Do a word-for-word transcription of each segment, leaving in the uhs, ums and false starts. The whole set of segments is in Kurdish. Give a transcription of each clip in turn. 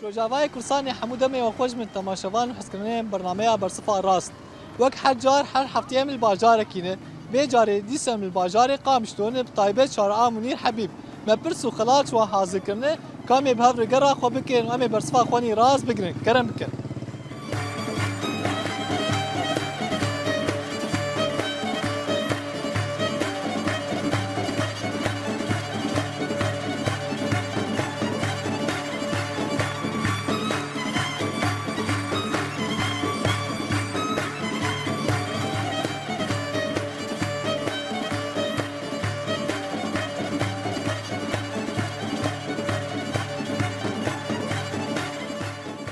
Rojavayê Kurdistanê hemû demê we xweş bin temaşevan û hezkirinên bernameya Bersifa Rast. Wek her car her hefteyê em li bajarekî ne. Vê carê dîsa em li bajarê Qamişlo ne, bi taybet Çar A Munîr Hebîb. Me pirs û xelat ji wan hazir kirine, ka em ê bi hev re gera xwe bikin û em ê bersifa xwe nî rast bigrin. Kerem bikin.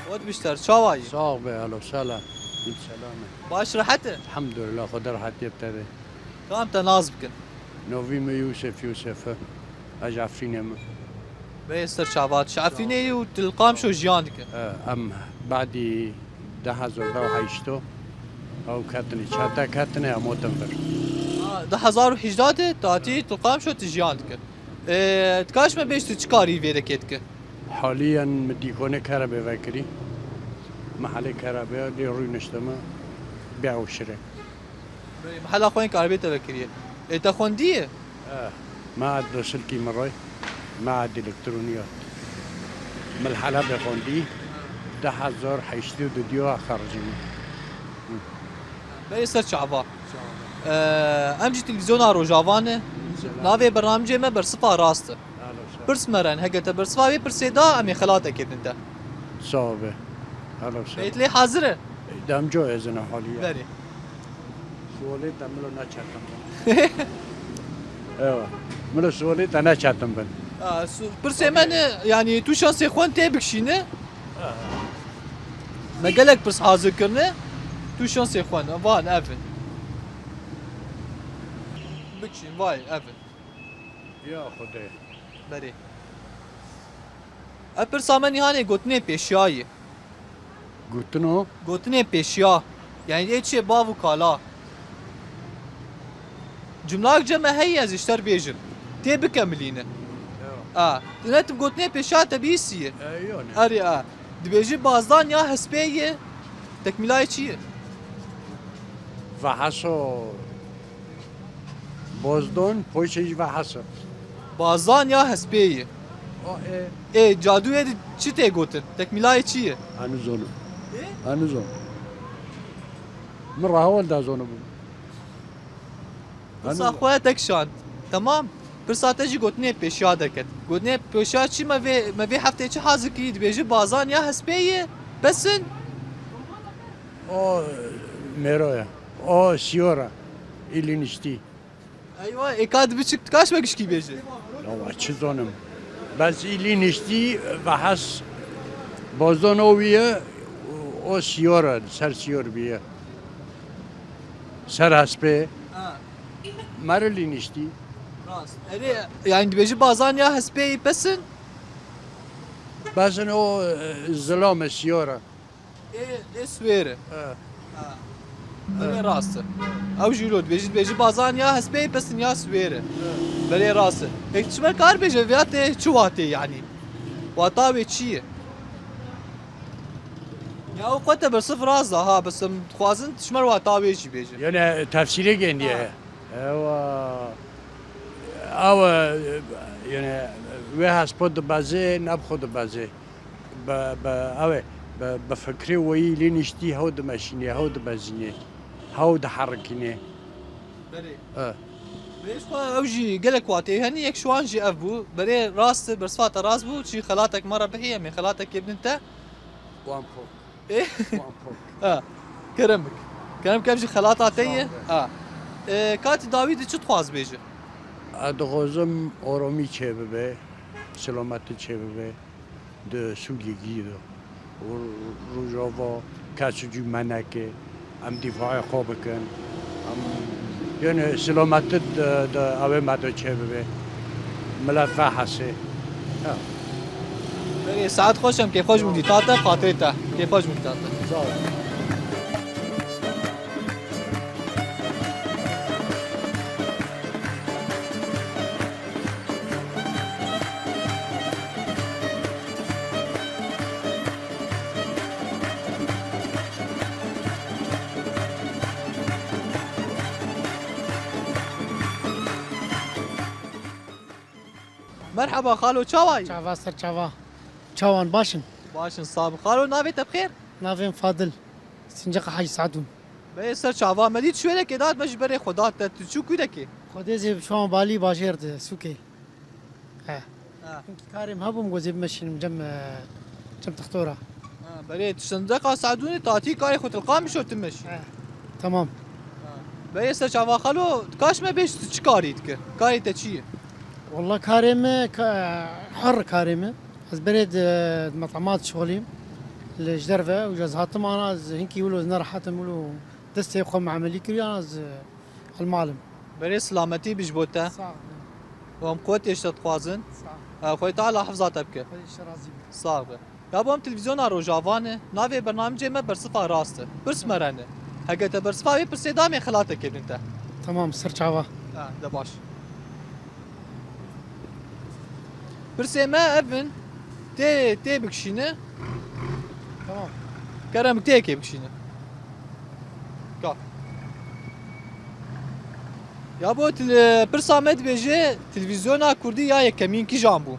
Wet bişter, çawa yî? Sağ be, alo, selam. Selam. Baş, rehet e? Elhamdülillah, Xweda rehetiyê bi te be. Kam te nas bikin? Novî me Yûsef Yûsef e. Ez Efrînê me. Bê ser çavat. Ji Efrînê yî û tu li Qamişlo jiyan dike? E, em badî du hezar û heşt ew ketine, çete ketine, em otin vir. Ha, du hezar û hejdeh de tatî tu li Qamişlo tu jiyan dike. E, dikaş me bêj tu çi karî vê dekê dike? Haliyen mi dîkonê kerebê vekirî. Mehelê kerebê lê rûniştime bê ew şirê. Belê, mehela xwe yên karibê te vekiriye. Ê, te xwendiye? Eh, me ad bi silkî min re, me ad elektronî hat. Min li Helebê xwendî, du hezar heştê û du diyo xericî min. Belê ser çava. Ee, em jî televîzyona Rojava ne. Navê bernamecê me Bersifa Rast e. Pirs me re, heke te bersiva vê pirsê da, em ê xelatekê bidin te. Sağ ol be. Helal olsun. Beyt lê hazir e? Demco ezine haliye. Berê. Sualê te milo neçetin bin. Ewa. Milo sualê te neçetin bin. Aa, su-, pirsê me ne, yani tu şansê xwen tê bikşîne. Me gelek pirs hazir kirine. Tu şansê xwen, van, ev in. Bikşîn, vay, ev in. Ya Xwedê. Berê. Ev pirsa me nîhanê gotinê pêşiya ye. Gotino? Gotinê pêşiya. Yani ê çê bav û kala. Cumlak cem me heye ez ji te re bêjim. Tê bikemilîne. Ya. A. Ne tu gotinê pêşiya te bihîstiye? E, yo ne. Erê a. Dibêjî bazdan ya hespê ye. Tekmîlayê çi ye? Vahaso. Bozdon, poşê jî ve hesip. Bazan ya hespê ye. O, e. Ê, cadûyê de çi tê gotin? Tekmîlayê çi ye? Hanu zonim. Ê? Hanu zon. Min rahewel da zonibû. Pirsa xwe tek şand. Temam. Pirsa te jî gotinê pêşiya deket. Gotinê pêşiya çi me vê, me vê heftê çi hazir kî? Dibêjî bazan ya hespê ye. Pesin. O, mêro ye. O, siyora. Îlî niştî. Eywa, ê ka di biçik dikaş me gişkî bêje. Yawa, çi zonim. Bes îlî niştî ve hes bozon o wiye, o siyor e, ser siyor biye. Ser hespê. Ha. Merilî niştî. Rast. Erê, yani dibêjî bazan ya hespê pesin? Pesin o, e, zilam e, siyor e. Ê, ê swêr e. E. Ha. Belê rast e. Ew jî lo dibêjî, dibêjî bazan ya hespê pesin ya swêr e. E. Belê rast e. Peki tu ji me kar bêje vêya tê çi watê yani? Wata wê çi ye? Ya ew xwe te bersif rast da ha, bes em dixwazin tu ji me re wata wê jî bêje. Yani tefsîrê gendiye. Ha. Ewa, ew, yani wê hespo dibezê, ne bi xwe dibezê. Bi, bi, ew ê, bi, bi fikrê weyî lê niştî hew dimeşînê, hew dibezînê, hew diherikînê. Belê. E. Belê, ji xwe ew jî gelek watê hene, yek ji wan jî ev bû. Belê rast e, bersiva te rast bû, çi xelatek me re bihî, em ê xelatekê bidin te. Wan pok. Ê? Wan pok. Ha, kerem bik. Kerem ke ev jî xelata te ye. Sağ ol. Ha. Ê, katî dawî de çi dixwaz bêje? Ez dixwazim oromî çêbibe, silametî çêbibe. Di Sûriyê girî de û Rojava kes û cû me neke, em dîfaê xwe bikin, em, yani silametî di, di evê me de çêbibe, milet vehese. Ha. Belê, saet xweş em, kêfxweş bûm dîta te, xatirê te, kêfxweş bûm dîta te. Sağ ol. Merheba xalo, çawa yî? Çava ser çava. Çawan baş in? Baş in, sax bî. Xalo, navê te bi xêr? Navê min Fadil. Sinceqa Hacî Sadûn. Beyê ser çava, me dît şwêrekê dat me ji berê xwe, dat te, tu çû kûrekê? Xwedê zê bi çawan balî bajêr di sûkê. He. Ha. Hinkî karê min hebû, min got zê bimeşînim cem, e, cem textora. Ha, berê tu sindeqa Sadûnê tatî karê xwe tilqan bişo tu meşî. He. Tamam. Ha. Berê ser çava xalo, tu kaş me bêj tu çi karî dike? Karê te çi ye? Walla karê me, ka-, her karê me. Ez berê di, di metama dişixulîm. Li ji derve, û ez hatim ana, ez hinkî wilo ez nerehet im, wilo destê xwe me emelî kiriye, ana ez, e, li mal im. Berê silametî bi ji bo te. Sax be. Û em quwetê ji te dixwazin. Sax. E, Xwedê Teala hifza te bike. Xwedê ji te razî be. Sax be. Ya bo em televîzyona Rojava ne, navê bernamicê me Bersifa Rast e. Pirs me re ne. Heke te bersifa vê pirsê da me xelatekê bidin te. Tamam, ser çava. Ha, de baş. Pirsê me ev in. Tê, tê bikişîne. Tamam. Kerem tê kê bikişîne. Ka. Ya bo til-, pirsa me dibêje, televîzyona kurdî ya yekemîn kîjan bû?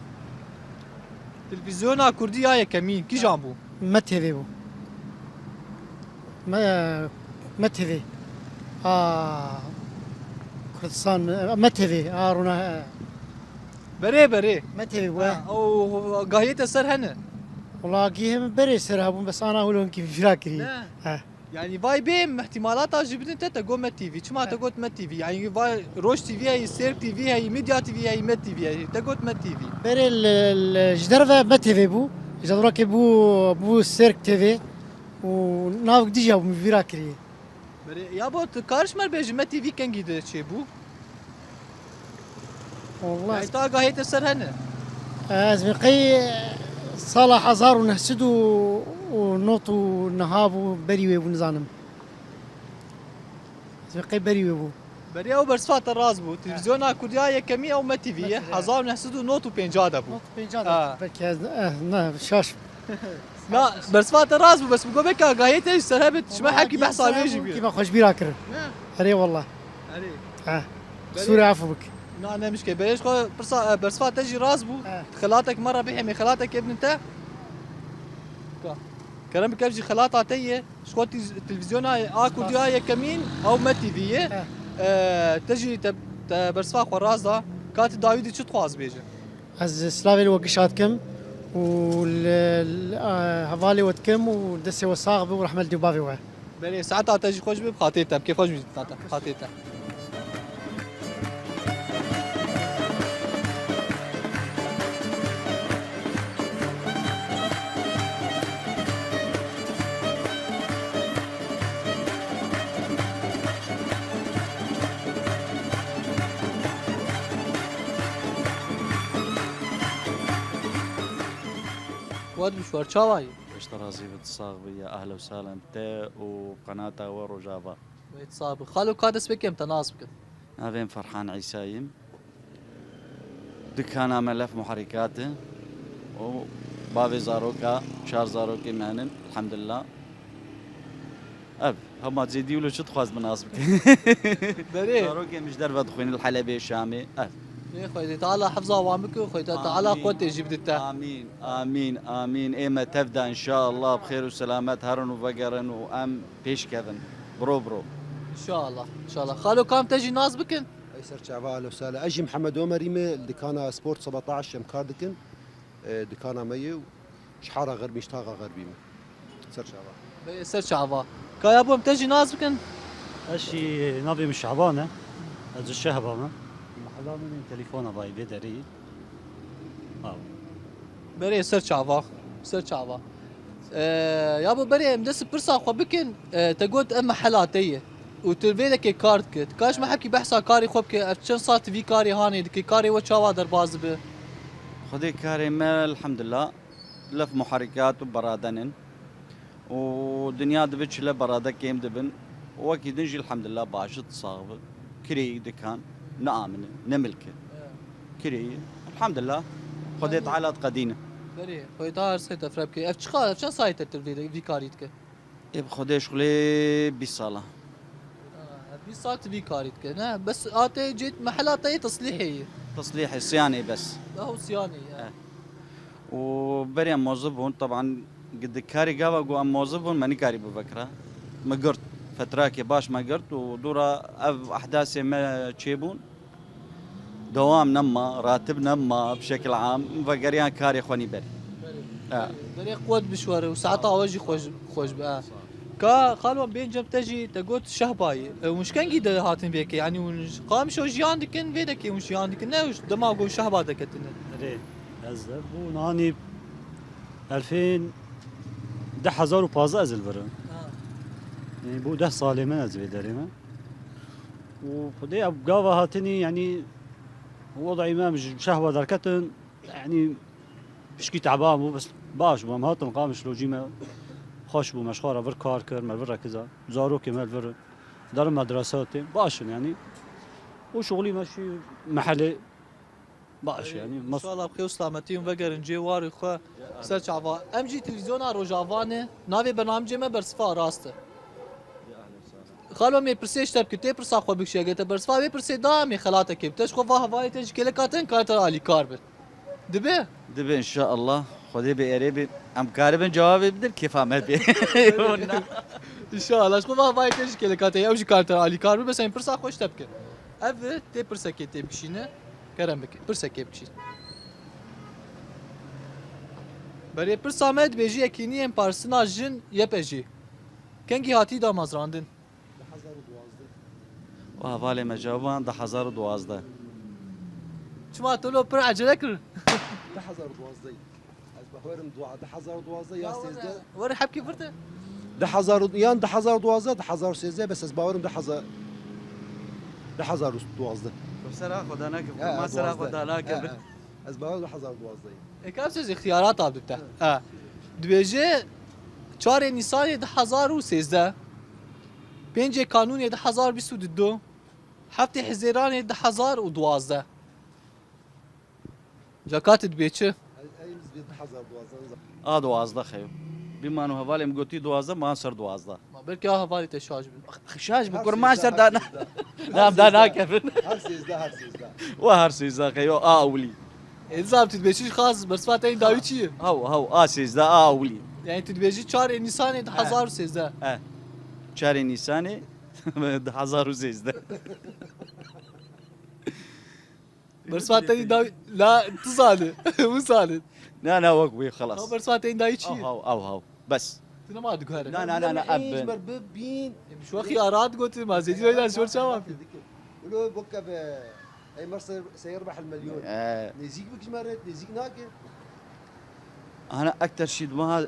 Televîzyona kurdî ya yekemîn kîjan bû? Me T V bû. Me, Me T V. A Kurdistan, Me T V. A Rona, Berê, berê. Me T V bû, Ha, he. O gahiyê te ser hene? Wala gihê min berê ser hebûn, bes ana hûlon kî vîra kirî. Ne. He. Yani vay bê ihtimalata jî bidin te, te got Me T V. Çima te He. got Me T V? Yani vay Roj T V heyî, Sêrk T V heyî, Medya T V heyî, Me T V heyî. Te got Me T V. Berê li, li, ji derve Me T V bû. Ji Dewrakê bû, bû Sêrk T V. Û navek dî jî hebû, min vîra kirî. Berê, ya bo tu kariş mer bêjî Me T V kengî de çêbû? Wallah. Ey, ta gahê te ser hene? Ez vê qey sala hezar û neh sed û nod û niha bû, berî wê bû, nizanim. Ez vê qey berî wê bû. Berê ew bersiva te rast bû. He. Televîzyona Kurdiya yekemî ew Me T V ye. Me T V. Hezar û neh sed û nod û pêncah de bû. Nod û pêncah de. Ha. Belkî ez, eh, ne, şaş. Na, bersiva te rast bû, bes bi gobeke agahiyê te ji ser hebit, ji me hekî behsa wê jî bî. Kî me xweş bîra kirin. Ne? Erê wallah. Erê. Ha. Berê. Sûre efû bik. Na, ne mişke. Berê ji xwe pirsa, e, bersiva te jî rast bû. He. Xelatek me re bihêmê, xelatek bidin te. Ka. Kerem bike, ev jî xelata te ye. Ji xwe tîz-, televîzyona a Kurdiya yekemîn ew Me T V ye. He. E, te jî te, te bersiva xwe rast da. Ka tu dawî de çi dixwaz bêje? Ez silavê li we gişa dikim û li, li, e, hevalê we dikim û destê we sax be û rehmet li dê û bavê we. Belê, saeta te jî xweş be, bi xatirê te, bi kêf xweş be, tata, bi xatirê te. Wad bi şwar çawa yî? Beşte razî bit, sax bi ya, ehlen û sehlen te û qenata we Rojava. Wê sax bi. Xalo, ka dest pê kem te nas bikin. Navê min Ferhan Îsayî. Dikana me lef muherîkat e û bavê zaroka, çar zarokê me hene, elhamdulillah. Ev, hema zêdî wilo çi dixwaz min nas bike? Berê. Zarokê min ji derve dixwînin li Helebê, Şamê. Ev. Ê Xwedê Teala hifza wan bike, Xwedê Teala Amîn. Quwetê jî bide te. Amîn, amîn, amîn. Ê me tev de înşallah bi xêr û selamet herin û vegerin û em pêş kevin. Bro, bro. Înşallah, înşallah. Xalo, kam te jî nas bikin? Ey ser çava, ehlen û sehlen. Ez jî Mihemed Omerî me, li dikana Sport sebetaş em kar dikin. E, dikana me ye û ji hara Xerbî, ji taxa Xerbî me. Ser çava. Bê ser çava. Kaya bûm te jî nas bikin? Ez jî navê min Şaban e. Ez ji Şehba me. Mehela min ê telefona vay vê derê. Aw. Berê ser çava. Ser çava. Ee, ya bo berê em dest pirsa xwe bikin. Ee, te got em mehela te ye. Û tu vê dekê kar dike. Tu kaş me hekî behsa karê xwe bike. Ev çend saet vî karê hanê dike. Karê we çawa derbas dibe? Xwedê karê me elhamdulillah. Lef muherîkat û beraden in. Û dinya dibe çile berade kêm dibin. Wekî din jî elhamdulillah baş it, sax bi. Kirêyî dikan, ne amin e, ne milk e. Kirêyî, elhamdulillah. Xwedê Teala diqedîne. Berê, Xwedê Teala her sê te fireh bike. Ev çiqa, ev çend saet e tu vê, vî karî dike? Ê bi Xwedê şixulê bîst sala. Ha, ev Îsa tu vî karî dike, ne? Bes a te cêt mehela te yê teslîhê yê. Teslîhê, siyanê bes. Eho siyanê ye. Eh. Û berê em mozib bûn, teban di karê gava ku em mozib bûn, me nikarî bivekira. Me girt, fetrakê baş me girt û dûra ev ehdasê me çêbûn. Dewam nema, ratib nema, bi şekil am, vegeriyan karê xwe nî berê. Berê, Ha. berê, berê quwet bişwere û saeta we jî xweş, xweş be. Ha. Ka xalwa bên cem te jî te got şehbayî. E, hûn ji kengî de hatin vê yekê? Yanî hûn ji Qamişlo jiyan dikin, vê dekê hûn jiyan dikin, ne hûn dema ku şehba de ketine? Erê, ez de bû nanî elfên deh hezar û pazdeh ez li vir im. Ha. Yanî bû deh salê min ez vê derê me. Û xwedê ev gava hatinî, yanî, wedayî me ji şehba derketin, yanî, pişkî teban bû, bes baş bû. Em hatin Qamişlo, cî me xweş bû, me ji xwe re vir kar kir, me li vir re kiza, zarokê me li vir, derin medrese tê, baş in, yanî. Û şixulî me şî mehelê, baş, yanî, mes- Înşallah bi xêr û selametî hûn vegerin cê warê xwe ser çava. Em jî televîzyona Rojava ne, navê bernamecê me Bersiva Rast e. Xalo, em ê pirsê ji te bikin, tê pirsa xwe bikişî. Eger te bersiva vê pirsê da, em ê xelatekê bi te. Ji xwe va hevalê te ji kêleka te in, kar te re alîkar bin. Dibe? Dibe, înşallah. Xwedê bê erê bê. Em karibin cewabê bidin, kêfa me bê. Înşallah. Ji xwe va hevalê te ji kêleka te ye, ew jî kar te re alîkar bin. Bes em pirsa xwe ji te bikin. Ev tê pirsekê tê bikişîne. Kerem bike. Pirsekê bikişîne. Berê pirsa me dibêjî yekîniyên parsina jin Y P J. Kengî hatî damezrandin? Du hezar û duwazdeh. Wa hevalê me cewab dan du hezar û duwazdeh. Çima tu lo pir ecele kir? Du hezar û duwazdeh. Ez bawerim dua-, du hezar û duwazdeh ya sêzdeh. Were hebkî virde. Du hezar û, yan du hezar û duwazdeh, du hezar û sêzdeh, bes ez bawerim du hezar, du hezar û duwazdeh. Xwe sera xwe da nake, Ya, ma sera xwe duwazdeh. da nake. Ya, ya. Ez bawerim du hezar û duwazdeh. E, ka siz îxtiyarata bibte. Ha. Dibêje çarê Nîsanê du hezar û sêzdeh, pêncê Kanûnê du hezar bîst û du, heftê Hizêranê du hezar û duwazdeh. Cakatê dibê çi? Ey, ey, biz bir du hezar duwazdeh. A duwazdeh xeyo. Bîman û hevalê min gotî duwazdeh, man ser duwazdeh. Ma belkî a hevalê te şaş bi. Şaş bi Her kurman sêzdeh, ser her dana. sêzdeh. Nam da Her sêzdeh. nakevin. Her sêzdeh, her sêzdeh. Wa her sêzdeh xeyo, a ewlî. Êdizam, tu dibêjî xas bersiva te yê dawî çi ye? Haw, haw, a sêzdeh, a ewlî. Yani tu dibêjî çarê Nîsanê du hezar û sêzdeh. Eh. Çarê Nîsanê du hezar û sêzdeh. Bersiva te yê dawî, la tu zanî, wî zanî. Na, na, wek wî, xelas. Bersiva te yê dawî çi ye? Aw, haw, aw, haw. Bes. Tu nema diguhere. Na, na, na, na, Em eb. Ji ber bibîn. Em şu wexî ara digotin, ma zêdî weyna ji wer çawa. Ulo bokeve. Ey mer seyir, seyir behel milyon. Ee. Nêzîk bik ji me re, nêzîk nake. Ana ekter şîd meha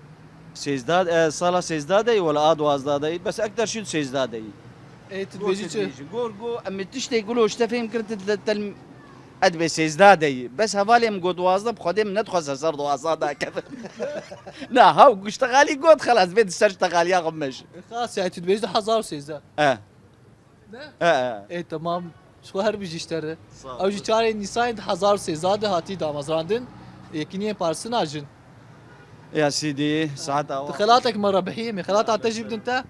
sêzdeh, e, sala sêzdeh de yî, wala a duwazdeh de yî, bes ekter şîd sêzdeh de yî. Ê, tu dibêjî çi? Gor, go, em ê tiştê gulo ji te fêm kirin, tu te-, tel-, ez dibê sêzdeh de yî. Bes hevalê min got duwazdeh, bi Xwedê min nedixwest ser duwazdeh dakevim. Na, haw, ku ji texalî got, xelas, vê di ser ji texaliya xwe meş. Xas, yani tu dibêjî du hezar û sêzdeh. E. Ne? E, e. Ê, temam. Ji xwe her bijî ji te re. Sağ ol. Ew jî çarê Nîsanê du hezar û sêzdeh de hatî damezrandin. Yekîniyên Parsina jin. Ya Sîdî, saet awa. Tu xelatek me re bihî, em ê xelata te jî bidin te.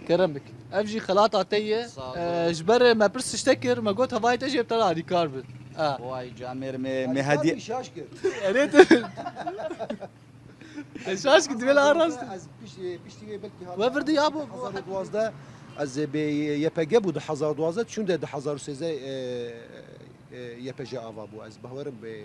Kerem bik. Ev jî xelata te ye. Sağ ol. E, ji ber me pirs ji te kir, me got hevalê te jî bi te re alîkar bin. E. Vay camêr me, me hediye. Şaş kir. Erê tu. Te şaş kir, divê la rast. Ez piş-, e, piştî wê belkî hat-, We vir di ya bo, bo. Hezar û duwazdeh, ez ê bê Y P G bû du hezar û duwazdeh, çûn de du hezar û sêzdeh, e, e, Y P J ava bû. Ez bawerim bê,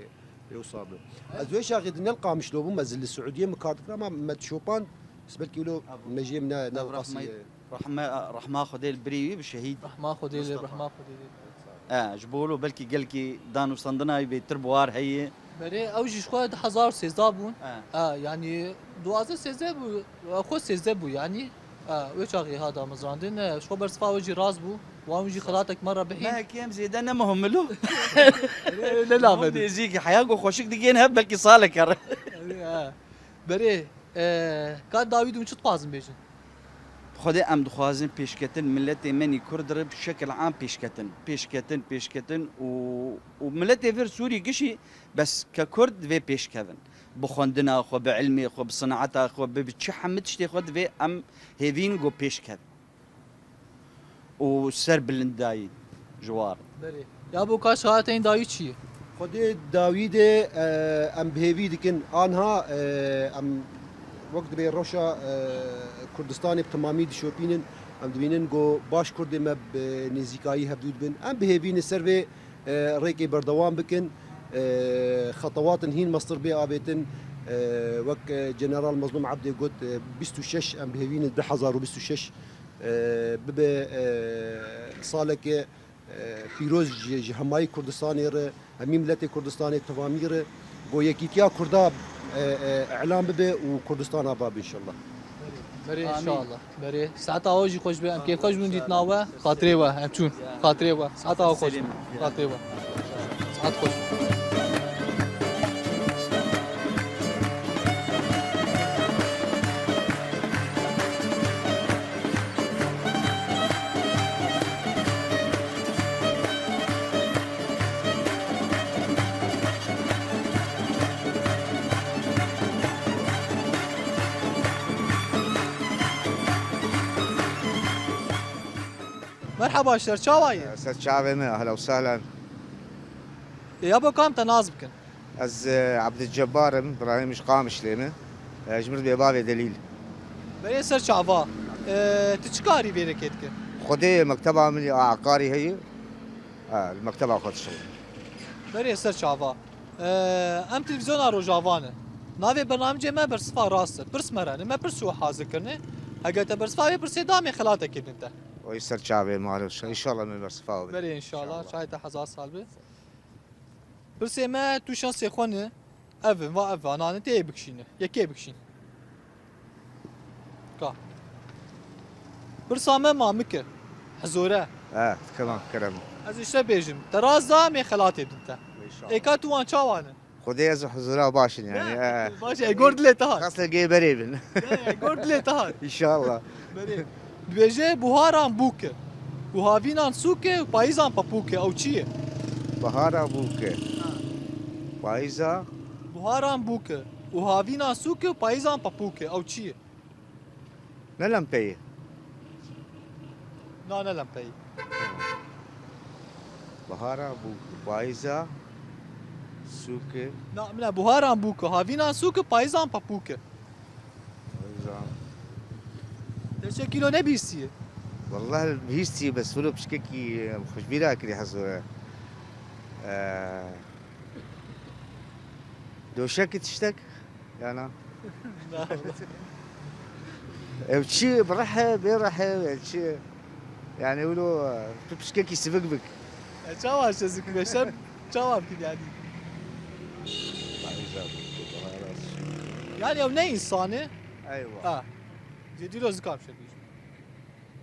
bê wisa bû. Ez wê şaxê di nel Qamişlo bûm, ez li Siûdiyê min kar dikir, ama me şopan, ez belkî wilo mejiyê min ne, ne Ev wasi, rehmet. e, Rehme, rehma Xwedê li birî wî bi şehîd. Rehma Xwedê li, Mustafa. Rehma Xwedê li. E, ji bo wilo belkî gelkî danûstandina wî bêtir bi war heye. Berê ew jî ji xwe du hezar û sêzdeh bûn. E. E, yanî duwazdeh sêzdeh bû, e, xwe sêzdeh bû yanî. E, wê çaxê ha damezrandin, e, ji xwe bersiva wê jî rast bû. Wan wî jî xelatek me re bihî. Me kêm zêde ne muhim ilo. Ne, ne lave. Nêzîk heya ku xweşik digên hev belkî salek here. E, berê, e, ka dawî dûn çi dixwazin bêjin? Xwedê em dixwazin pêşketin miletê me nî Kurd re bi şekil am pêşketin. Pêşketin, pêşketin û, û miletê vir Sûrî gişî bes ke Kurd divê pêşkevin. Bi xwendina xwe, bi ilmê xwe, bi sineta xwe, bi, bi çi hemî tiştê xwe divê em hêvîn ku pêşkevin. û serbilindayî ji war. Berê. Ya bo ka şahayetên dawî çi ye? Xwedê dawî de e, em bi hêvî dikin. Anha e, em wek dibê rewşa e, Kurdistanê bi temamî dişopînin. Em dibînin ku baş Kurdê me bi nêzîkayî hevdû dibin. Em bi hêvî ne ser vê e, rêkê berdewam bikin. E, xetewatên hîn mestir bê avêtin. E, wek e, General Mezlûm Ebdê got, e, bîst û şeş, em bi hêvî ne du hezar û bîst û şeş e, bibe e, saleke e, pîroz ji, ji hemayî Kurdistanê re, hemî miletê Kurdistanê tevamî re, ku yekîtiya Kurda e, e, îlan bibe û Kurdistan ava be înşallah. Berê inşallah. Berê. Saeta we jî xweş be. Em kêfxweş bûn dîtina we. Xatirê we. Em çûn. Xatirê we. Saeta we xweş be. Xatirê we. Saet xweş. Merhaba, ji te re çawa ye? Ser çavê me, ehlen û sehlen. Ya bo kam te nas bikin? Ez e, Ebdilcebar im, birayê min ji Qamişlê me. E, ji min re bê bavê Delîl. Berê ser çava. E, tu çi karî vê rêkê dikî? Xwedê mekteba min ya aqarî heye. E, li mekteba xwe dişilim. Berê ser çava. E, em televîzyona Rojava ne. Navê bernamecê me Bersiva Rast e. Pirs me re ne. Me pirs û hazir kirine. Heger te bersiva vê pirsê da, em ê xelatekê bidin te. Oy ser çavê mare. Înşallah me bersiva bidin. Berê înşallah. Çavê te hezar sal be. Pirsê me tu şansê xwe ne. Ev in, va ev anan in, tê yê bikişîne. Yekê bikişîn. Ka. Pirsa me mamik e. Hizore. E, kerem, kerem. Ez işte bêjim. Te raz da, em ê xelatê bidin te. Înşallah. Ê ka tu wan çawa ne? Xwedê ez hizora baş in yani. E. Baş e, gor dilê te hat. Xasle gê berê bin. E, gor dilê te hat. Înşallah. Berê. Dibêje buharan bûk e. Û havînan sûk e û payîzan papûk e. Ew çi ye? Bahara bûk e. Payîza. Buharan bûk e. Û havînan sûk e û payîzan papûk e. Ew çi ye? Ne lempeyê. Na, ne lempeyê. Bahara bûk e. Payîza. Sûk e. Na, min e buharan bûk e. Havînan sûk e, payîzan papûk e. Te çe kîlo nebîstiye? Wallah bihîstiye, bes wilo pişkekî xweşbîra kirî hezore. Doşekî tiştek yana. Ev çi bi rehe, bê rehe, ev çi? Yani wilo tu pişkekî sivik bik. E, çawa şezik beşer, çawa bikin yani? Yani ew ne insanı? Eywa. Ha. Cedî lo zikam şekiş.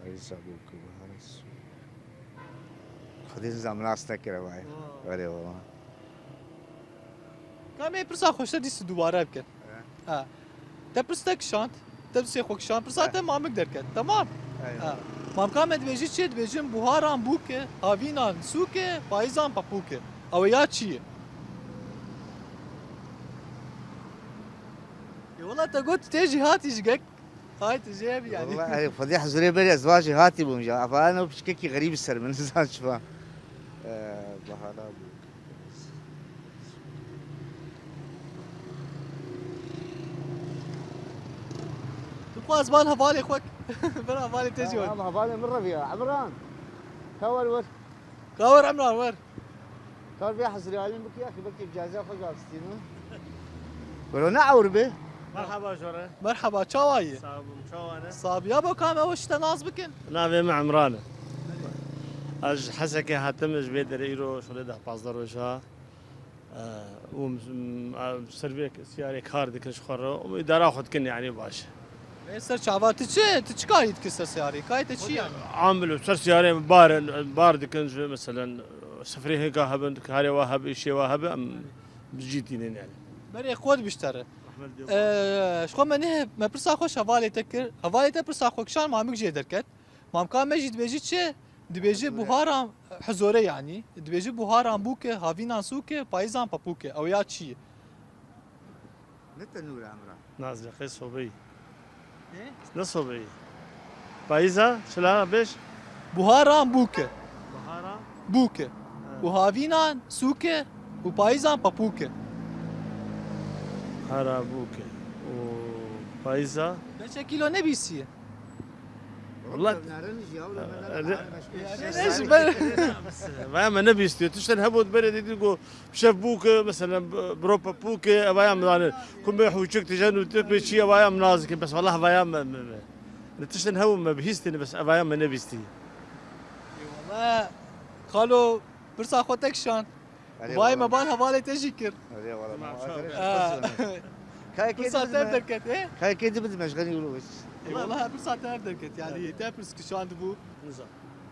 Eyza bu ki baharas. Xwedê zam nas nekire vay. Were baba. Ka me pirsa xweşte dîs dubare bike. Ha. Te pirs te kişand, te pirsê xwe kişand, pirsa te mamik derket. Temam. Ha. Mamka me dibêjî çi? Dibêjin buharan bûke, havînan sûke, payîzan papûke. Ew ya çi ye? Ê wela te got tê jî hatî ji gek. Hay tu jê hebî yani. Wala erê Xwedê hizirê berê ez va jî hatî bûm ja. Ava eno piçkekî xerîb ser min nizan çiva. Ee, bahara bû. Tu xwaz ban hevalê xwe. Ber hevalê te jî. Tamam, hevalê min reviya. Emran. Ka wer wer. Ka wer Emran wer. Kar vê hezirê alî min bikî, axî belkî bi caziya xwe jî avistî min. Wero ne ewr be. Merhaba jore. Merhaba, çawa yî? Sağ olun, çawa ne? Sabiya bo kam ew ji te nas bikin? Navê min Emran e. Ez ji Hesekê hatim, ji vê derê îro şolê deh pazdeh roja. Û ser vê siyarê kar dikin ji xwe re. Û îdara xwe dikin yani baş. Ê ser çava tu çi, tu çi karî dikî ser siyarê? Kayê te çi yani? Amil û ser siyarê bar, bar dikin ji mesela sifrê hêka hebin, karê wa hebe, îşê wa hebe em bi cî tînin yani. Berê xwe dibiştere. Ee, ji xwe me ne me pirsa xwe ji hevalê te kir. Hevalê te pirsa xwe kişan mamik jê derket. Mamka me jî dibêjî çi? Dibêjî buharan hizore yanî. Dibêjî buharan bûke, havînan sûke, payîzan papûke. Ew ya çi ye? Ne tenûr e Emran? Nazî qey sobeyî. Ne sobeyî. Payîza, çila bêj? Buharan bûk e. Buharan? Bûk e. Ha. Û havînan sûk e û payîzan papûk e. Buharan bûk e û payîza? Beçe kîlo nebîsiye. Wala. Vaya me nebîstiye. Tiştên hebû berê dî ku şev bûk e, mesela biro papûk e, evaya min dane. Ku me hûçik tijen û tip çi evaya min nazik e. Bes wala evaya me, me, me. Ne tiştên hebû me bihîstîne, bes evaya me nebîstiye. Ê wala, xalo, pirsa xwe te kişand. Erê vay wala. Me ban hevalê te jî kir. Erê wala. Tamam, sağ ol. Ha. Kayê kê Pirsa te derket, e? Kayê kê dibit meşxenî û hiç. Ê wala, pirsa te derket, yani te pirs kişand bû. Nizam.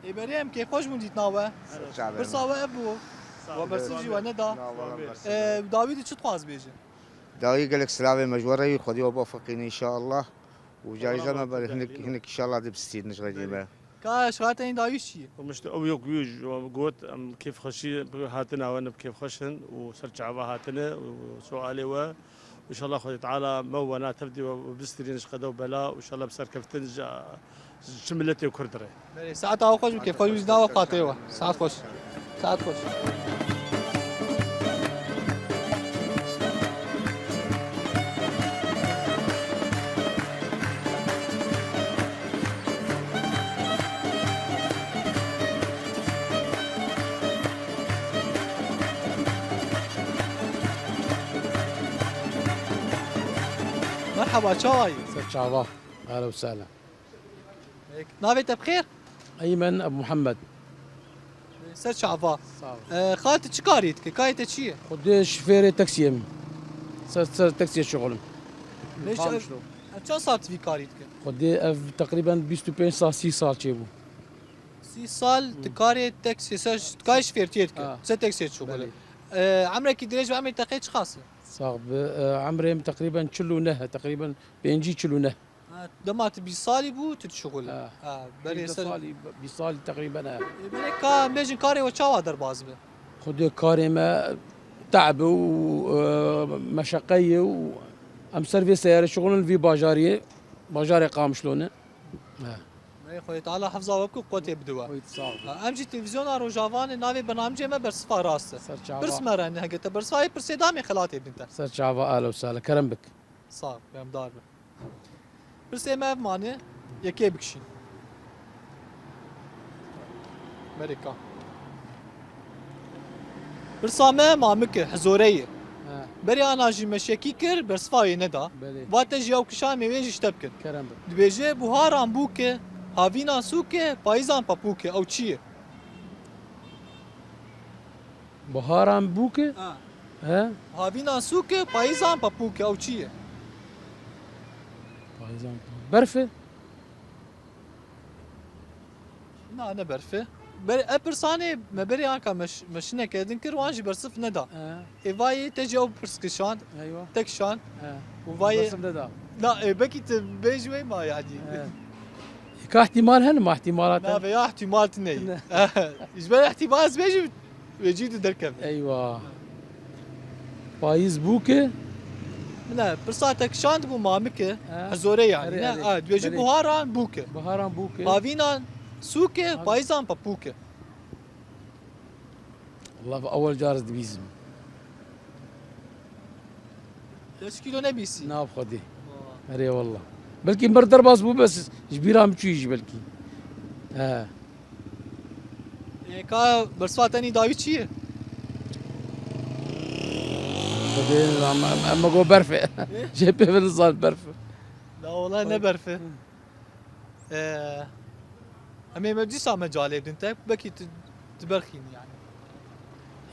Ê berê em kêfxweş bûn dîtina we. Ser çavê Pirsa me. We ev bû. Sağ ol. We bersiv jî we neda. Na, wala, bersiv. Ê, dawî tu çi dixwaz bêje? Dawî gelek silavê me ji we re yî, Xwedê we bafeqîne înşallah. Û cayîze me ber hinek, hinek inşallah dibistînin ji xeyrî me. Ka şikayetên dawî çi ye? Mişte ew yok wî got, em kêfxweşî hatina we ne bi kêfxweş in û ser çava hatine û sualê we. Înşallah Xwedê Teala me û we na tev dî we bistînin ji qede û bela û înşallah bi serkeftin ji, ji çi miletê Kurd re. Belê, saeta we xweş bike, xweş bî, nava xatê we. Saet xweş. Saet xweş. Merhaba, çawa yî? Ser çava. Ehlen û sehlen. Navê te bi xêr? Eymen Ebu Muhammed. Ser çava. Sağ ol. Ee, xal, tu çi karî dike? Karê te çi ye? Xwedê şofêrê taksiyê me. Ser, ser taksiyê şixulim. Vêj Tam ev, işte. Ev çend sal tu vî karî dike? Xwedê ev teqrîben bîst û pênc sal, sî sal çêbû. Sî sal tu karê taksiyê ser, tu karê şofêrtiyê dike. Ha. Ser taksiyê şixulim. Belê. Ee, emrekî dirêj ve emrê te qey çiqas e? Sax bi, e, emrê min teqrîben çil û neh e, teqrîben pêncî çil û neh. Ha, dema tu bîst salî bû, tu dişixulî. Ha. Ha, berê Pênc ser salî, bîst salî teqrîben e. Ê, berê ka, em bêjin karê we çawa derbas bi? Xwedê karê me te'b û, e, meşeqe ye û em ser vê seyarê şixulin vî bajariyê, bajarê Qamişlo ne. Ha. Berê Xwedê Teala hefza we bike û quwetê bide we. Xwedê sağ ol. Ha, em jî televîzyona Rojava ne, navê bernamecê me Bersiva Rast e. Ser çava. Pirs me re ne, hege te bersiva yê pirsê da em ê xelatê bidin te. Ser çava, ehlen û sehlen. Kerem bik. Sağ ol, beremdar be. Pirsê me ev mane, yekê bikişîn. Berê ka. Pirsa me mamik e, hizore ye. He. Berê ana jî meşekî kir, bersiva wê neda. Belê. Va te jî ew kişa em ê wê jî ji te bikin. Kerem be. Dibêje, buharan bûk e, havînan sûk e, payîzan papûk e. Ew çi ye? Biharan bûk e? Ha. He? Havînan sûk e, payîzan papûk e. Ew çi ye? Payîzan pa-, berf e? Na, ne berf e. Ber-, ev pirsanê me berê anka me ş-, me şineke din kir, wan jî bersiv neda. He. Ê vayê te jî ew pirs kişand, Eywa. Te kişand. He. Û vayê Bersiv neda. Na, ê, belkî tu bêjî wê ma yanî. He. Ka ihtimal hene ma ihtimalate. Na, veya ihtimal tine ye. Tine. Ji ber ihtimal ez bêjim, wê cî tu derkeve. Eywa. Payîz bûk e? Ne, pirsa te kişand bû mamik e. He. Hezore yanî, Erê, ne? erê, Ha, dibêjî erê. Buharan bûk e. Buharan bûk e. Havînan sûk e, Havî- payîzan papûk e. Wala bi ewel car ez dibîzim. Te çi kîlo nebîsî? Na bi Xwedê. Wa. Erê wala. Belkî mir derbas bû bes ji bîra min çûyî jî belkî. He. Ê, ka bersiva te nî dawî çi ye? Xwedê em, em, em me got berf e. Ê? Jê pê ve nizan berf e. La wala ne berf e. Hı. Ee, em ê me dîsa me calê bidin te, belkî tu, tu berxînî yani.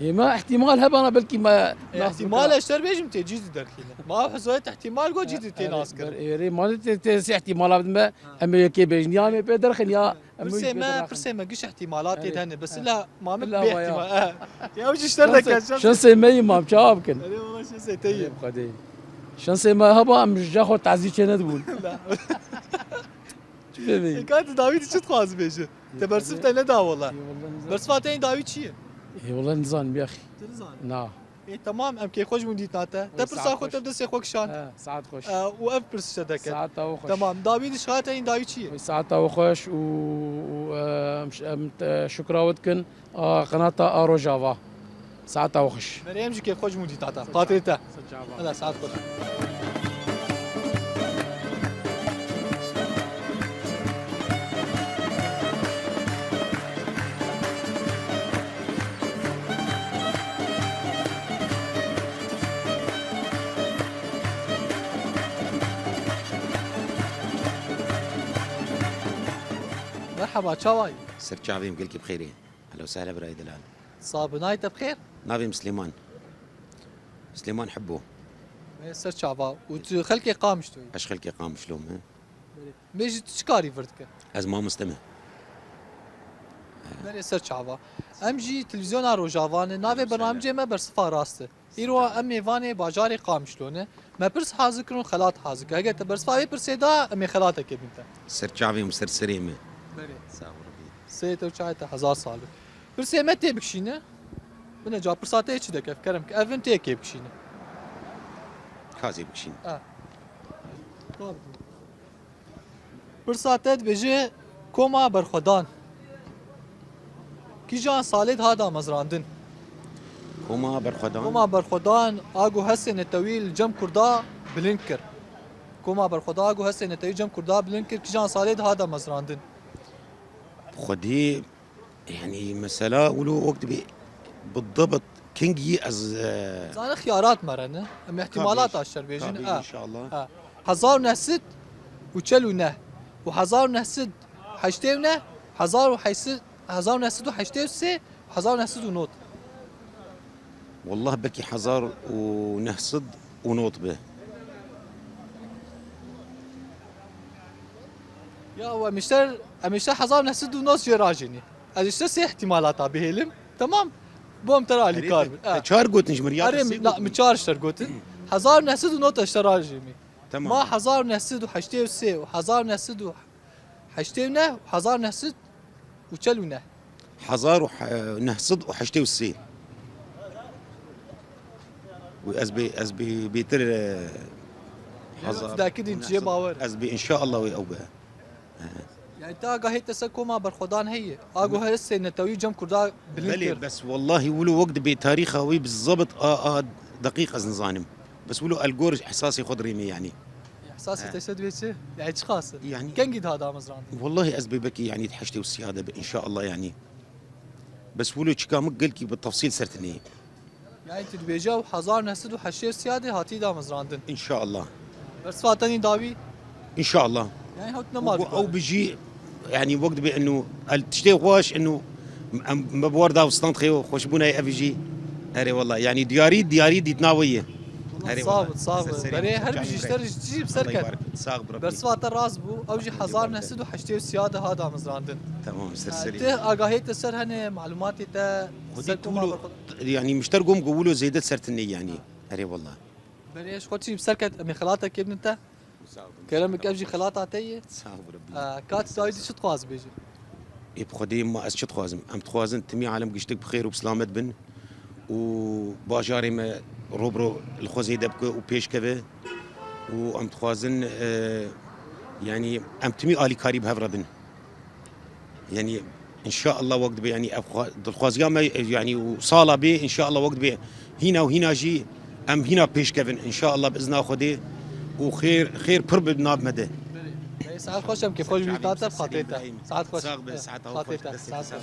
Hêma ihtimal hebana belkî me E, nas ihtimal bikira. Ez şer bêjim tê cî tu derxîne. Ma ev hizayet ihtimal go cî tu tê Erê, nas kirin. Erê, ma tê, tê sê ihtimala bidin me, Ha. Em ê yekê bêjin, ya em ê pê derxin, ya em ê Pirsê pê me, derxin. Pirsê me giş ihtimalat tê Erê, hene, bes ha. Illa mamik Illa bê vaya. Ihtimal. Ha. Ya ew jî şer Şansê, deke, şansê. Şansê me yî mam, çawa bikin? Erê, wala şansê te yî. Erê, bi Xwedê. Şansê me heba em ji ca xwe tazî çê nedibûn. La. Çi fêmeyî? Ê, ka tu dawî tu çi dixwazî bêjî? Te bersiv te neda wala. Ê, wala nizan. Bersiva te yê dawî çi ye? Ê, wala nizan, yaxî. Tu nizan? Na. Ê, temam, em kêfxweş bûn dîtina te. Te pirsa xwe te destê xwe kişand. He, saet xweş. E, û ev pirs ji te deket. Saeta we xweş. Temam, dawî dişxata yîn dawî çi ye? Saeta we xweş û, û, e, em, em te şukra we dikin. A, qenata a Rojava. Saeta we xweş. Berê em jî kêfxweş bûn dîtina te. Xatirê te. Ser çava. Hela saet xweş. Merhaba, çawa yî? Ser çavê me, gelkî bi xêrê. Ehlen we sehlen birayê delal. Sax be, navê te bi xêr? Navê min Silêman. Silêman Hibbo. Me ser çava. Û tu xelkê Qamişlo yî? Ez xelkê Qamişlo me. Belê. Bêjî tu çi karî vir dike? Ez mamoste me. Berê ser çava. Em jî televîzyona Rojava ne. Navê bernamecê me Bersifa Rast e. Îro em mêvanê bajarê Qamişlo ne. Me pirs hazir kirin û xelat hazir kir. Eger te bersifa vê pirsê da, em ê xelatekê bidin te. Ser çavê min, ser serê min. Belê. Sağ ol Rabbi. Serê te û çavê te hezar sal be. Pirsê me tê bikişîne. Bine ca pirsa te çi dike? Kerem ke evin tê kê bikişîne. Kazê bikişîne. Ha. Pirsa te dibêje koma berxwedan kîjan salê de hat damezrandin? Koma berxwedan. Koma berxwedan a ku hestê netewî li cem Kurda bilind kir. Koma berxwedan a ku hestê netewî cem Kurda bilind kir, kîjan salê de hat damezrandin? Xwedî, yanî mesela wilo wek dibê bidibt kengî ez, e, Zane xiyarat me re ne. Em îhtimalata şer bêjin. Tabii, inşallah. Ha. Hezar û neh sed û çel û neh û hezar û neh sed û heştê û neh, hezar û heşt sed, hezar û neh sed û heştê û sê, hezar û neh sed û nod. Wallah belkî hezar û neh sed û nod be. Ya, em îşter, em îşter hezar û neh sed û nod jê rajênî. Ez îşter sê îhtimalata bihêlim. Tamam. Bo em te re alîkar bin. Te çar gotin ji min, ya. Erê, min çar îşter gotin. Hezar û neh sed û nod îşter rajênî. Tamam. Ma hezar û neh sed û heştê û sê û hezar û neh sed û heştê û neh û hezar û neh sed û çel û neh. Hezar û neh sed û heştê û sê. Û ez bê, ez bê bêtir, e, hezar û neh sed. Dû dakî din cihê bawer. Ez bê, înşaallah wê ew be. Yani te agahê te ser koma berxwedan heye. A ku hestê netewî cem Kurda bilind kir. Belê, bes wellahî wilo wek dibê tarîxa wî bi zebit a, a deqîq ez nizanim. Bes wilo el gor îhsasê xwe dirêmê yanî. Îhsasê te ser dibê çi? Yani çi qas e? Yani kengî daha damezrandin? Wellahî ez bê belkî yani heştê û sê de be, înşaallah yani. Bes wilo çika min gelkî bi tefsîl ser tinê. Yani tu dibêje ew hezar neh sed û heştê û sê de hatî damezrandin. Înşallah. Bersiva te nî dawî? Înşallah. Yani hewt nema dikare. Ew bijî, yani wek dibê inu el tiştê xweş inu em me bi war da stand xeyo xweşbûna ev jî. Erê wallah. Yani diyarî, diyarî dîtina we ye. Erê wallah. Sağ ol, sağ ol. Berê her bijî ji te re jî bi ser ket. Sağ ol. Bersiva te rast bû. Ew jî hezar neh sed û heştê û sê de ha damezrandin. Tamam, ser serî. Te agahê te ser hene, malumatê te. Xwedî ser tu wilo, yani mişter gom ku wilo zêde ser tine yani. Erê wallah. Berê ji xwe tişî bi ser ket, em ê xelatekê bidin te. Kerem bike, ev jî xelata te ye. Sağ ol Rabbi. Kat dawî tu çi dixwaz bêjî? Ê bi Xwedê ma ez çi dixwazim? Em dixwazin timî alem giştik bi xêr û bi silamet bin û bajarê me robro li xwe zêde bike û pêş keve û em dixwazin, e, yani em timî alîkarî bi hev re bin. Yani, înşaallah wek dibê, yani, ev xwe-, dilxwaziya me, e, yani, û sala bê, înşaallah wek dibê hîna û hîna jî em hîna pêş kevin, înşaallah bi izna Xwedê û xêr, xêr pir bi nav me de. Belê. Saet xweş em kê xweş bî, tate xatirê te. Saet xweş. Sax be, saet xweş. Xatirê te. Saet xweş.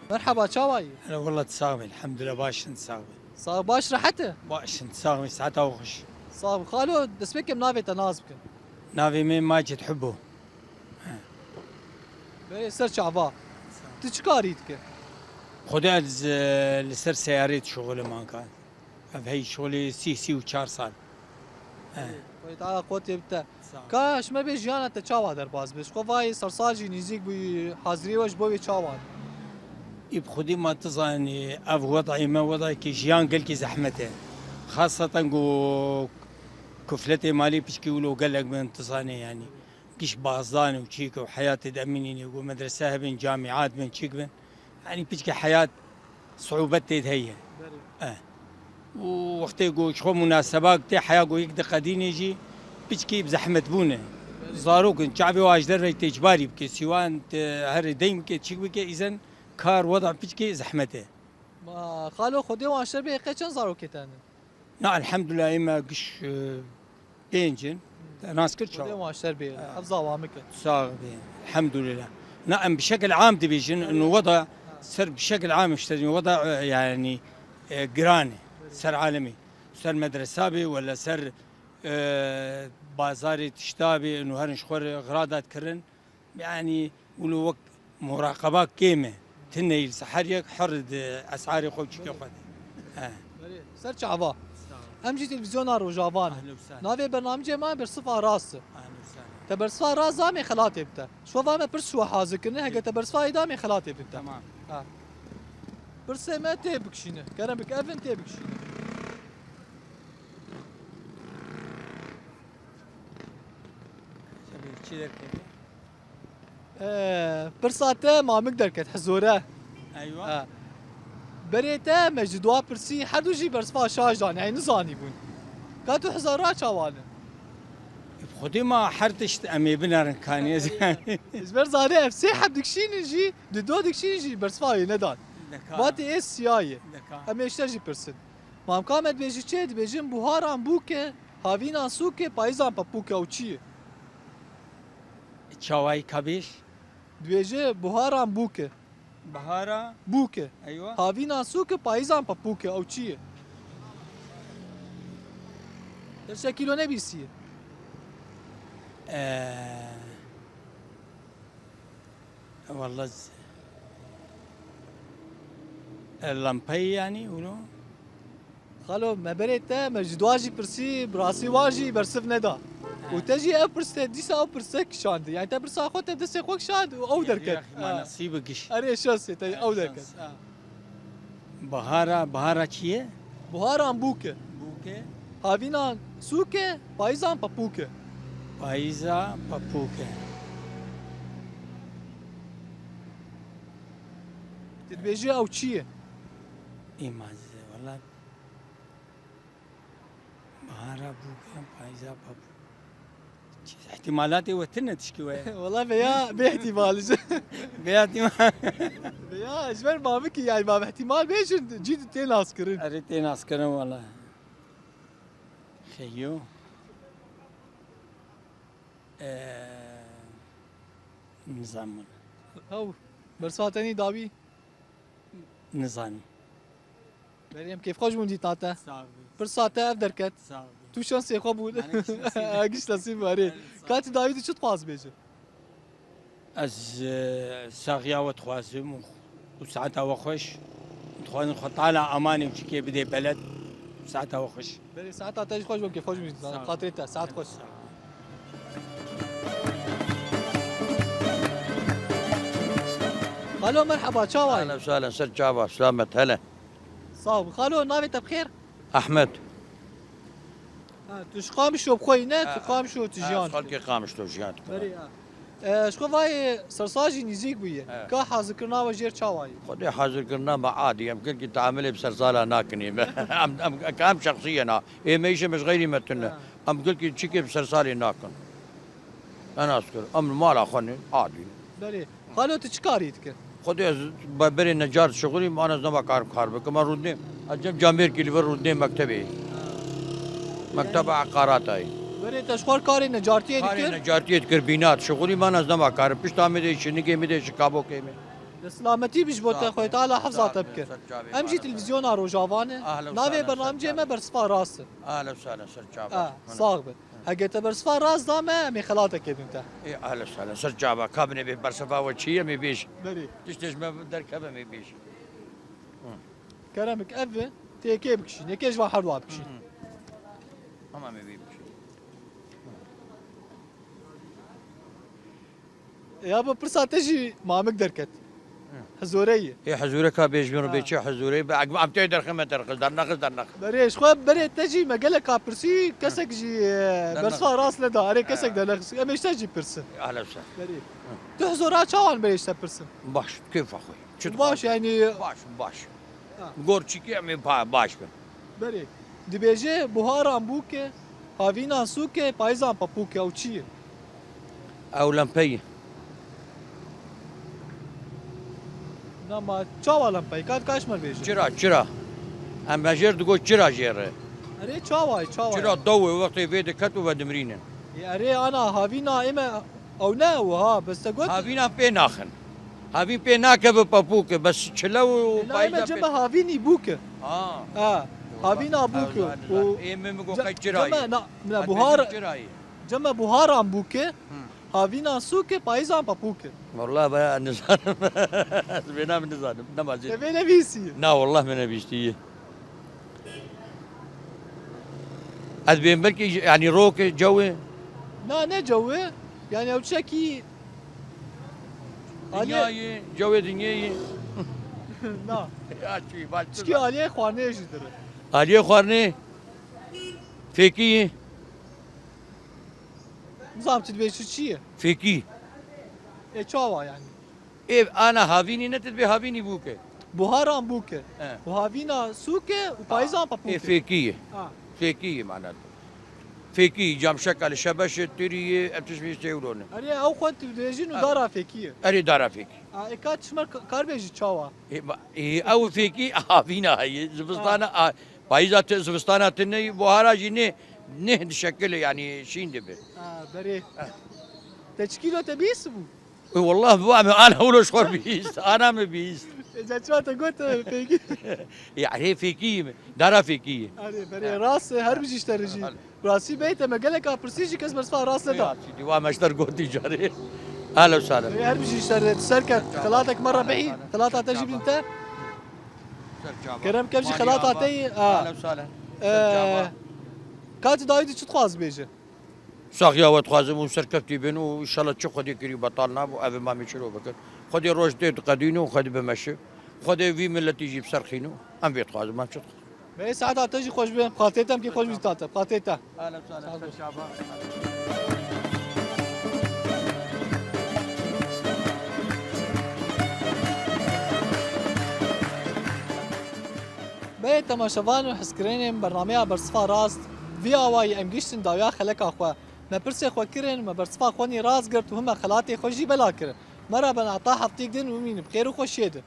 Merhaba, çawa yî? Hele wela tu sax bî, elhamdülillah, baş in, sax bî. Sax, baş, rehet e? Baş in, sax bî, saeta we xweş. Sax bî. Xalo, destpêkê min navê te nas bikin. Navê min Macid Hubbo. He. Berê ser çava. Tu çi karî dike? Xwedê ez, e, li ser seyarê dişuxulim anka. Ev hey şolê sî, sî û çar sal. He. Xwedê Teala qotê bite. Sağ ol. Ka ji me bê jiyana te çawa derbas bê? Ji xwe vayê sersal jî nîzîk bûyî, haziriyê we ji bo wê çawa ne? Î bi xwedî ma tu zanî, ev wedayê me, wedayekî jiyan gelkî zehmet e. Xaseten ku kufletê malî piçkî wilo gelek bin, tu zanî yanî. Giş bazdan û çîk û heyatê de emînî ku medrese hebin, camîat bin, çîk bin. Yanî piçkî heyat siûbet tê de heye. Belê. Eh. Û wextê ku ji xwe munasebak tê heya ku yek diqedînê jî piçkî bi zehmet bûne. Belê. Zarok in, çavê wa ji derve têçbarî bike, sîwan te herê deyn bike, çîk bike, îzen kar weda piçkî zehmet e. Ma xalo, Xwedê wan şer bê, qey çend zarokê te ne? Na, elhamdülillah, ême giş, e, pênc in. Te nas kir çawa? Xwedê wan şer bê. Ha. Hifza wan bike. Sax bê. Elhamdülillah. Na, em bi şekil am dibêjin, ino weda ser bi şekil am işte, weda, e, yani, e, giran e. Ser alemî. Ser medresa bê, wala ser, e, bazarê tişta bê, ino herin ji xwe re xiradat kirin. Yanî, wilo wek muraqeba kêm e. Tune yî li seher yek her di esarê xwe û çîkê xwe de. He. Belê. Ser çava. Sağ ol. Em jî televîzyona Rojava ne. Ahlen û sahlen. Navê bernamecê me Bersiva Rast e. Ahlen û sahlen. Te Bersiva Rast zame xelatê bite. Ji xwe vame pirs ji we hazir kirine, heke te Bersivayê dame xelatê bite. Tamam. Ha. Pirsê me tê bikişîne. Kerem bik evin tê bikişîne. Çi derketiye? Ee, pirsa te mamik derket, hizore. Eywa. Ha. Berê te me ji dua pirsî, her du jî bersiva şaş dan, ey nizanî bûn. Ka tu hizara çawa ne? Xwedê ma her tişt em ê binerin kanî. Ji ber zanê ev sê heb dikişînin jî, di do dikişînin jî bersiva wê nedan. Deka. Vatê ê siyayê. Deka. Em ê ji te jî pirsin. Mamka me dibêjî çê? Dibêjin buharan bûke, havînan sûke, payîzan pepûke, ew çi ye? Çawayî ka bêj? Dibêje buharan bûke. Bihara? Bûke. Eywa. Havînan sûke, payîzan pepûke, ew çi ye? Te şekîlo nebîsiye. Ee, Wallah, e, lampayî yanî, wilo. Xalo, me berê te, me ji dua jî pirsî, bi rastî wan jî bersiv neda. He. Û te jî ev pirs te, dîsa ew pirs te kişand. Yani te pirsa xwe te destê xwe kişand û ew derket. Ya, ya, ma nasîb giş. Erê şansê te, ew derket. Şans. Ha. Bahara, bahara çi ye? Buharan bûke. Bûke. Havînan sûke, payîzan pepûke. Payîza pepûke. Tu dibêjî ew çi ye? Îmaz, wala. Bahara bûke, payîza pepûke. Çi, îhtîmalatê we tune tişkî we ye? Wala veya bê îhtîmal ji. Veya îhtîmal. Veya ji ber mamikî, yani, mam îhtîmal bêjin, cî tê naskirin. Erê tê naskirin wala. Xeyo. Ee, nizanim. Ew, bersa tenî dawî? Nizanim. Berê em kêfxweş bûn dîta te. Sağ ol. Pirsa te ev derket. Sağ ol. Tu şansê xwe bûn. Mane giş nesîb. Giş nesîb erê. Erê, sağ ol. Ka tu dawî tu çi dixwaz bêje? Ez, e, saxiya we dixwazim û, û saeta we xweş. Dixwazim Xwe Teala amanê û çikê bidê beled. Saeta we xweş. Berê saeta te jî xweş be, kêfxweş bî. Sağ ol. Xatirê te, saet xweş. Sağ ol. Xalo, merheba, çawa yî? Ahlen sahlen, ser çava, selamet, hele. Sağ ol. Xalo, navê te bi xêr? Ahmet. Ha, tu ji Qamişlo bi xwe yî ne? Ha, tu Qamişlo tu ha, jiyan dikî? Xelkê Qamişlo jiyan dikim. Berê, ha. E, ji xwe vayê sersal jî nîzîk bûye. Evet. Ka hazirkirina we jêr çawa ye? Xwedê hazirkirina me adî, em gelkî teamilê bi sersala nakin ê me. Em, em, em şexsî ye na. Ê me îşê me ji xeyrî me tune. Ha. Em gelkî çikê bi sersalê nakin. Enas kir. Em li mala xwe ne, adî. Belê. Xalo, tu çi karî dike? Xwedê ez be-, berê necar şixulîm, an ez nema karim kar bikim. Ez rûdinê, ez cem camêrkî li vir rûdinê mektebê. Ha. Mekteba eqaratayê. Berê te ji xwe karê necartiyê dikir? Karê necartiyê dikir, bînat. Şixulîm, an ez nema karim. Pişta min de şinikê min de şikabokê min. Li silametî bî ji bo te, Xwedê Teala hifza te bike. Em jî televîzyona Rojava ne. Navê bernamecê me Bersiva Rast e. Ahlen sahlen, ser çava. Ah, sax be. Heke te bersiva rast da me, em ê xelatekê bidin te. Ê, ehlen sehlen, ser çava, ka binê bê bersiva we çi ye, em ê bêjin. Berê. Tiştê ji me derkeve, em ê bêjin. Kerem bik, ev e, tê yekê bikişîn, yekê ji van herdu bikişîn. Hı. Ama em ê bê bikişîn. Ya bi pirsa te jî mamik derket. Hizoreyî. Ê hizûre ka bêjbîn û Ha. bêçe hizûre. Be, em tê derxime derxil, dernaxil, dernaxil. Berê, ji xwe berê te jî me gelek ka pirsî, kesek jî, e, Dernaxil. bersiva rast neda. Erê, kesek Ha. dernaxil. Em ê ji te jî pirsin. Ahla wisa. Berê. Tu hizora çawan berê ji te pirsin? Baş, kêfa xwe. Çi Baş dixwazî? yani. Baş, baş. Ha. Gor çîkî em ê pa-, baş bin. Berê. Dibêje buharan bûke, havînan sûke, payîzan papûke. Ew çi ye? Ew lempeyî. Nama çawa lempeyî? Kat kaç mer bêje? Çira, çira. Em bejêr digot çira jê re. Erê çawa ye, çawa ye? Çira daw e, wextê vê diket û vedimrînin. Ê, erê ana havîna ê me ew ne ew ha, bes te got. Havîna pê naxin. Havîn pê nakeve papûke, bes çile û Ê, na ê payîza me pê. cem me havînî bûke. Ha. Ha. Havîna bûke. Û Ê min go ce-, qey çira cem me ye. na, mina Hadi buhar, bêjin çira ye. cem me buharan bûke. Hı. Havînan sûke, payîzan papûke. Wallah be nizanim. Ez vêna min nizanim. Nema zêde. Te vê nebîsî? Na wallah min nebîstiye. Ez bêm belkî ji, yanî rok e, cew e. Na, ne cew e. Yanî ew çekî Dinya ye, cewê dinyê ye. Na. Ya çi, baş Çikî aliyê xwarnê jî dire. Aliyê xwarnê fêkî ye. Nizam tu dibê çi çi ye? Fêkî. E çawa yanî? Ê, ana havînî ne, tu dibê havînî bûke. Buharan bûke. He. Û havîna sûke û payîzan papûke. Ê, fêkî ye. Ha. Fêkî ye mana. Fêkî, camşeka li şebeşê, tirî ye, em tişt vê têwrone. Erê, ew xwe tu dibêjin û Ha. dara fêkî ye. Erê, dara fêkî. Ha, ê ka tu ji me ka-, kar bêjî çawa? Ê, ma-, ê, ew fêkî havîna heye. Zivistana, Ha. a, payîza te, zivistana te neyê, buhara jî nê, nê dişekile, yanî şîn dibe. Ha, berê. Ha. Te çi kîlo te bîst bû? Ê, wallah, bu em ana wilo ji xwe bîst. Ana min bîst. Ê, ca çawa te got, e, fêkî? Ya, hê fêkî ye min. Dara fêkî ye. Erê, berê, rast, e, her bijî ji te re jî. Erê. Rastî bê te me gelek a pirsî jî kes bersiva rast neda. Ya, çi dîwa me ji te re gotî carê. Ahla wisa. Ê, her bijî ji te re, tu ser ket. Xelatek me re bihî. Xelata te jî bin te. Ser çava. Kerem kem jî xelata te yî. Ahla wisa. Ee, ka tu dawî de çi dixwaz bêje? Saxiya we dixwazim û serkeftî bin û înşallah çi Xwedê kirî betal nabû, ev ê mamê çiro bikin. Xwedê roj tê diqedîn û Xwedê bimeşi. Xwedê vî miletî jî bi ser xîn û em vê dixwazim, em çi dixwazim? Bê saeta te jî xweş be. Xatê te em kî xweş bî tate. Xatê te. Ahlen sahlen, ser çava. Bê temaşevan û hezkirinên bernameya Bersifa Rast, vî awayî em giştin dawiya xeleka xwe. Me pirsê xwe kirin, me bersifa xwenî rast girt û hûn me xelatê xwe jî bela kirin. Me re bin heta hefteyek din bimînin, bi xêr û xweşiyê de.